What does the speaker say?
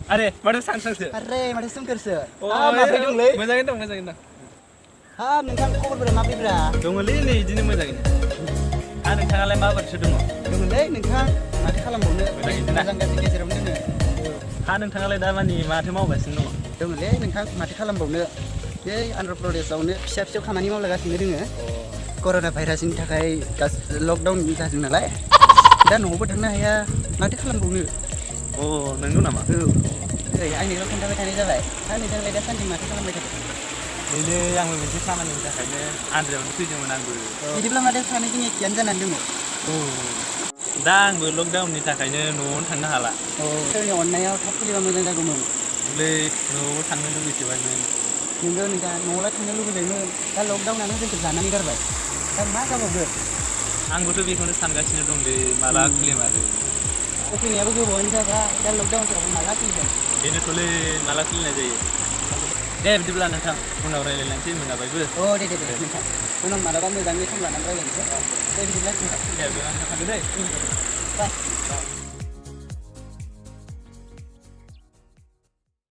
Are, माथो सांसो? Arre, माथो सोमखोरसो? माबोरै दंलै? मोजाङैनो दं, मोजाङैनो दं. हाब नोंथां खबरफोरा माब्रैब्रा? दङलै नै इदिनो मोजाङैनो. नोंथाङालाय माबोरैथो दङ? दङलै नोंथां, माथो खालामबावनो? मोजाङैनो ना? मोजां गाज्रि गेजेरावनो दोङो। नोंथाङालाय दामानि माथो मावगासिनो दङ? दङलै नोंथां, माथो खालामबावनो? बे आन्ध्र प्रदेशआवनो फिसा खामानि मावलागासिनो दोङो। कर'ना भाइरासनि थाखाय लकडाउन जादों नालाय। दा न'आवबो थांनो हाया, माथो खालामबावनो? नंगौ नामा? औ, आंनोल' खोन्थाबाय थानाय जाबाय। नोंथाङालाय दासान्दि माथो खालामबाय थादों? नैलै आंबो मोनसे खामानिनि थाखायनो आन्ध्रायावनो फैदोंमोन आंबो। बिदिब्ला माथो सानैजों एखेयानो जानानै दङ। दा आंबो लकडाउननि थाखायनो न'आवनो थांनो हाला। सोरनि अननायाव थाब फैबा मोजां जागौमोन। न'आवबो थांनो लुगैसोबायमोन। नोंगौ नोंथां, न'आवलाय थांनो लुबैबायमोन। दा लकडाउनानो जोंखौ जानानै गारबाय। दा मा जाबावगोन? आंबोथ' बेखौनो सानगासिनो दंलै, माला खुलिमारो। फैनायाबो गोबावानो जाबाय, दा लकडाउनफोराबो माला खुलिगोन? बेनोथ'लै, माला खुलिनाय जायो? दे बिदिब्ला नोंथां, उनाव रायज्लायलांसै मोनाबायबो। दे नोंथां, उनाव मालाबा मोजाङै सम लानानै रायज्लायनोसै। दे बिदिब्ला नोंथां। दे, थांदो दै। बाय।